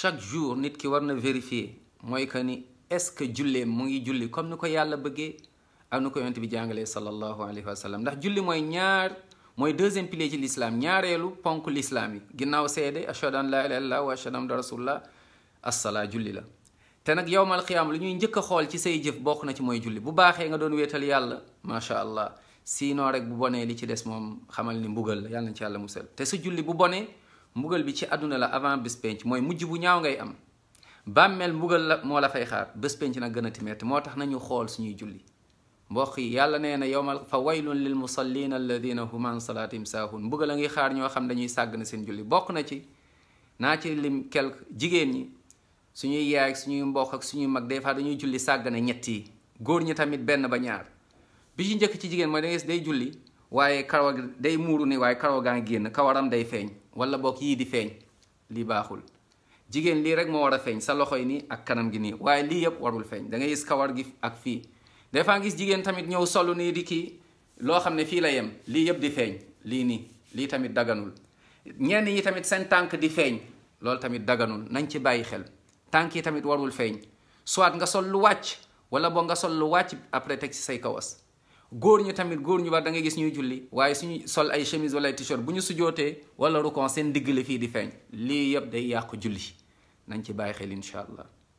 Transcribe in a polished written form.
chaque jour nit ki war na vérifier mooy que ni est-ce que julleem mu ngi julli comme ni ko yàlla bëggee ak ni ko yonent bi jàngalee sallallahu alayhi wa sallam. ndax julli mooy deuxième pilier ci l'islam, ñaareelu ponk l'islam yi ginnaaw seede ashhadu an la ilaha illallah wa ashhadu anna rasulullah. assalaa julli la. te nag yowmal xiyaam lu ñuy njëkk a xool ci say jëf bokk na ci mooy julli. bu baaxee nga doon wéetal yàlla macha allah, sinon rek bu bonee li ci des moom xamal ni mbugal la, yàlla na ci yàlla musal. te su julli bu bonee mbugal bi ci àdduna la avant bés penc, mooy mujj bu ñaaw ngay am. bàmmeel mbugal la moo la fay xaar, bés penc nag gën a timetti. moo tax nañu xool suñuy julli. mbokk yi yàlla nee na yowmal fa waylun lil musallina alladina hum an salaatihim saahun. mbugal a ngi xaar ñoo xam dañuy sàgg na seen julli. bokk na ci naa ci lim quelque jigéen ñi, suñuy yaay ak suñuy mbokk ak suñuy mag des fois dañuy julli sàggane ñett yi. góor ñi tamit benn ba ñaar. bi ci njëkk ci jigéen mooy da ngay gis day julli waaye karaw day muuru ni waaye karaw gaa ngi génn, kawaram day feeñ wala boog yii di feeñ. lii baaxul. jigéen lii rek moo war a feeñ, sa loxo yi nii ak kanam gi nii, waaye lii yëpp warul feeñ. da ngay gis kawar gi ak fii. des fois gis jigéen tamit ñëw solu nii di kii loo xam ne fii la yem, lii yëpp di feeñ. lii nii lii tamit daganul. ñenn ñi tamit seen tànk di feeñ, loolu tamit daganul. nañ ci bàyyi xel. tànk yi tamit warul feeñ. soit nga sol lu wàcc wala boog nga sol lu wàcc après teg ci say kawas. góor ñu tamit góor ñu war da nga gis ñuy julli waaye suñu sol ay chemise wala ay t-shirt bu ñu sujootee wala rukon seen digg la fii di feeñ. lii yëpp day yàqu julli. nañ ci bàyyi xel incha allah.